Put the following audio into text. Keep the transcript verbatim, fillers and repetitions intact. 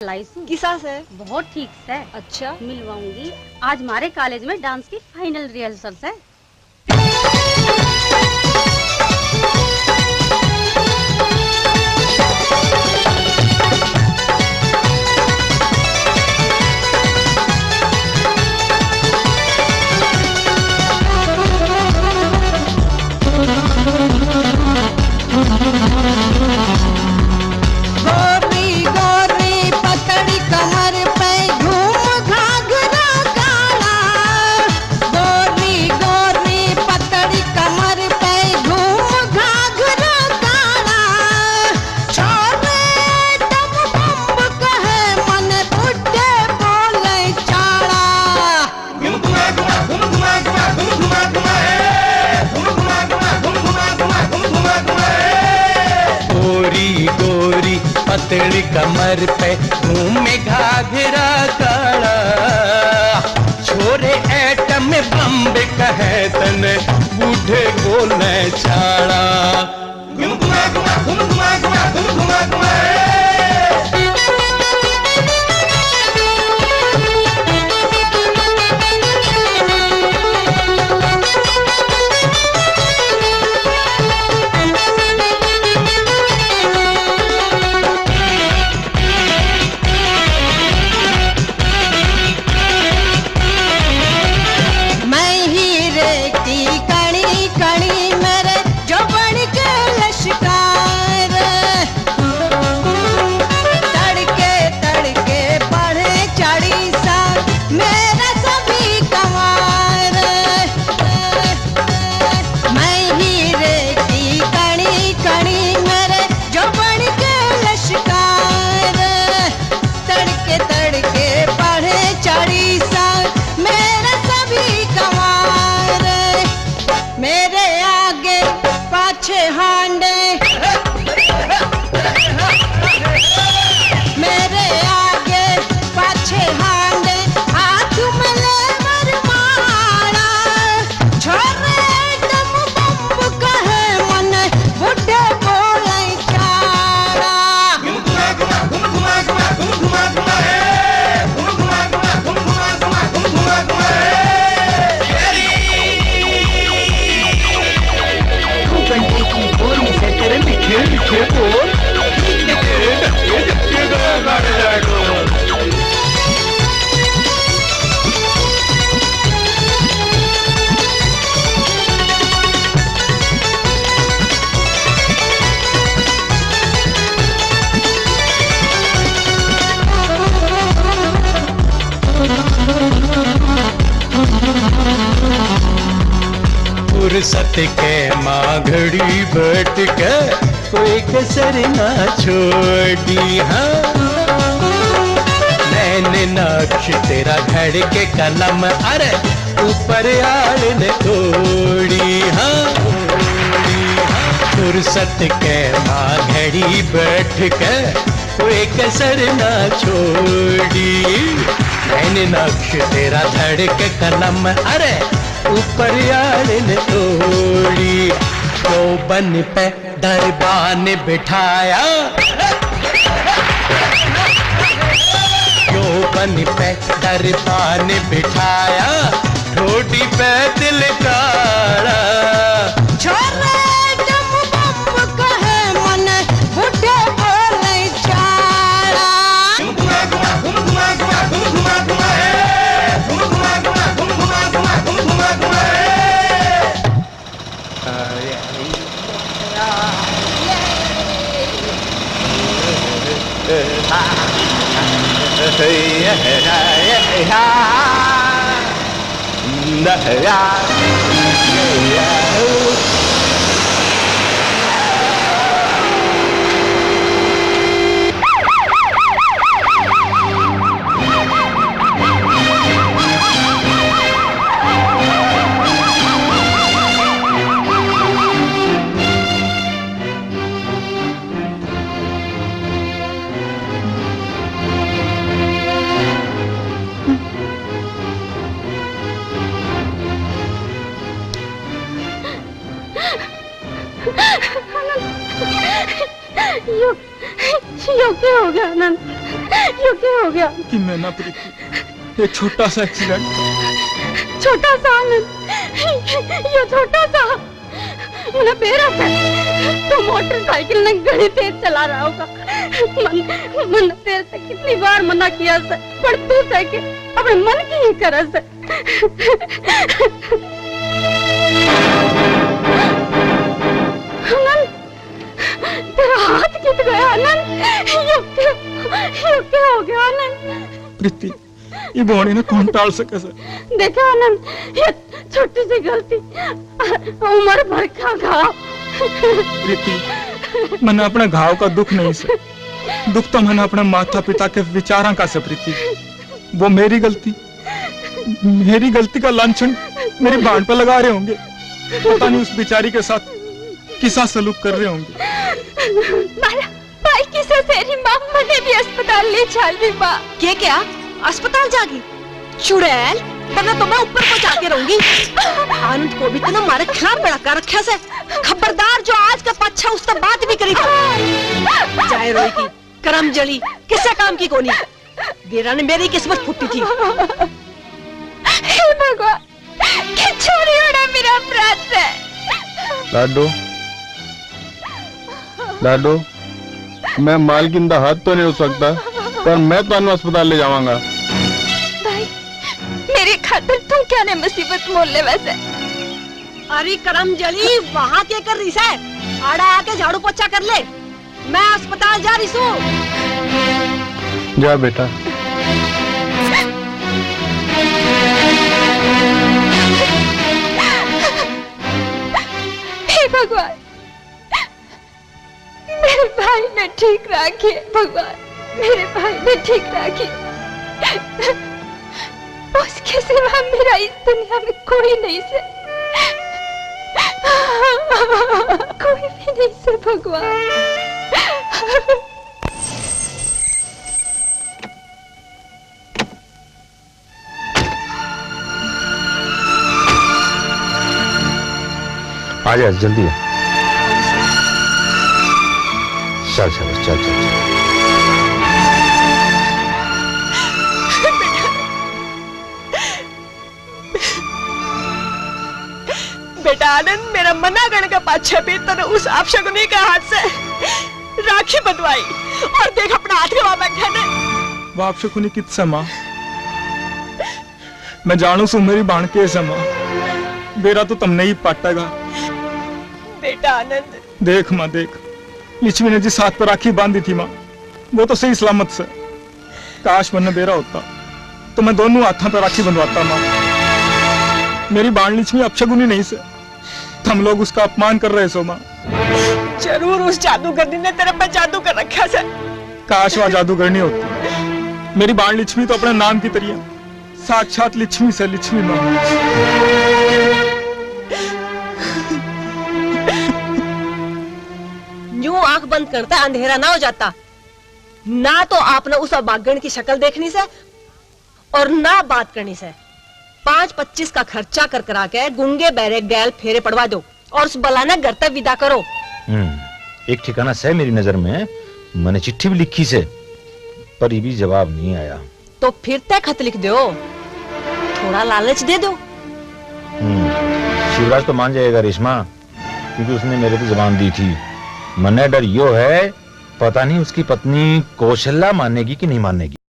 लाई सू। किसा से? बहुत ठीक से। अच्छा। मिलवाऊंगी। आज हमारे कॉलेज में डांस की फाइनल रिहर्सल से। गोरी गोरी पतली कमर पे घूम घाघरा काला। गोरी गोरी पतली कमर पे घूम घाघरा काला। छोरे टम बम कहे मन बुड्ढे बोले चाला। गोरी गोरी पतली कमर पे घूमे घाघरा काला। छोरे एटम बम कहे तने बूढ़े बोले चाला। मैं ही रेती कणी कणी मेरे जोबन के लश्कार। तड़के तड़के पढ़े चालीसा मेरा सभी कंवार। मैं ही रेती कणी कणी मेरे जोबन के लश्कार। तड़के तड़के पढ़े चालीसा मेरा सभी कंवार। मेरे आगे पाछे हांडे, मेरे आगे पाछे हांडे, हाथ में लेवर माला। छोरे टम बम कहे मन बुड्ढे बोले चाला। दो घंटे की बोरी से तेरे मीठे मीठे बोल। फुर्सत के माँ घड़ी बैठ के कोई कसर ना छोड़ी। हाँ, नैन नक्श तेरा धड़ के कलम, अरे ऊपर आड़ ने थोड़ी। हाँ, फुर्सत के माँ घड़ी बैठ के कोई कसर ना छोड़ी। नैन नक्श तेरा धड़ के कलम, अरे ऊपर आड़ ने थोड़ी। जोबन पे दरबान बिठाया, जोबन पे दरबान बिठाया, ठोडी पे दिल काला। छोरे डम बम कहे मन बुड्ढे बोले चाला। यो, यो क्या हो गया आनंद? तो क्या हो गया? कि मैं ना प्रीति, ये छोटा सा एक्सीडेंट। छोटा सा आनंद, ये छोटा सा। मन्ने बेरा से तो मोटरसाइकिल ने घणी तेज चला रहा होगा। मन, मन तेरे से कितनी बार मना किया से, पर तू से के अपने मन की ही करे से। आनंद, तेरा हाथ कित गया आनंद? यो क्या, यो क्या हो गया आनंद? प्रीति, ये बोने ने कौन टाल सके से? देखो आनंद, ये छोटी सी गलती, उम्र भर का घाव। प्रीति, मन्ने अपने घाव का दुख नहीं से, दुख तो मन्ने अपने माता पिता के विचारां का से प्रीति। वो मेरी गलती, मेरी गलती का लांछन मेरी भाण पे लगा रहे होंगे। पता नहीं उस बेचारी के साथ किसा सलूक कर रहे होंगे। मारा भाई किसे तेरी माँ, मने भी अस्पताल ले चल री माँ। के क्या? अस्पताल जागी? चुड़ैल, वरना तो मैं ऊपर पहुंचा के रहूंगी। आनंद को भी तूने मारे खिलाफ भड़का रखा से। खबरदार जो आज का पाछा उससे बात भी करी तो। जाए रोई की, करम जली, किसे काम की कोनी। बेरा ने मेरी किस्मत फूटी थी। हे भगवान, के छोरी होना मेरा अपराध है। लाडो, लाडो, मैं मालकिन का हाथ तो नहीं हो सकता, पर मैं तुहानू अस्पताल ले जावांगा। भाई, मेरी खातिर तू क्या ने मुसीबत मोल ले वैसे? अरे करम जली, वहां के कर रही से? आड़ा आके झाड़ू पोछा कर ले। मैं अस्पताल जा रही सूं। जा बेटा। हे भगवान, मेरे भाई ने ठीक रखे भगवान, मेरे भाई ने ठीक रखे। उसके सिवा मेरा इस दुनिया में कोई नहीं से, कोई भी नहीं से भगवान। आ जा, जल्दी आ। चल, चल, चल, चल, चल। बेटा आनंद, मेरा मना करने का पाछे भी तने उस अपशकुनी के हाथ से राखी बंधवाई और देख अपना हाथ गवा बैठा ने। वो अपशकुनी कित से माँ? मैं जानू सूं मेरी भाण के से माँ। बेरा तो तमने ही पाटेगा। बेटा आनंद। देख माँ देख, लिच्छवी ने जिस हाथ पर राखी बांधी थी माँ, वो तो सही सलामत से। काश मन्ने बेरा होता तो मैं दोनों हाथों पर राखी बंधवाता माँ। मेरी भाण लिच्छवी अपशगुनी नहीं से, तुम लोग उसका अपमान कर रहे सो माँ। जरूर उस जादूगरनी ने तेरे पे जादू कर रखा से। काश वहाँ जादूगरनी होती। मेरी भाण लिच्छवी तो अपने नाम की तरिया साक्षात लिच्छवी से, लिच्छवी माँ। न्यू आंख बंद करता अंधेरा ना हो जाता। ना तो आपने उस अभागण की शक्ल देखनी से और ना बात करनी से। पाँच पच्चीस का खर्चा कर करा के गूंगे बहरे गैल फेरे पड़वा दो और उस बला ने घर तक विदा करो। हम्म, एक ठिकाना से मेरी नजर में, मैंने चिट्ठी भी लिखी से, पर ये भी जवाब नहीं आया। तो फिर तय खत लिख दो, थोड़ा लालच दे दो। हम्म, शिवराज तो मान जाएगा रेशमा, क्योंकि उसने मेरे पे जबान दी थी। मने डर यो है, पता नहीं उसकी पत्नी कौशल्या मानेगी कि नहीं मानेगी।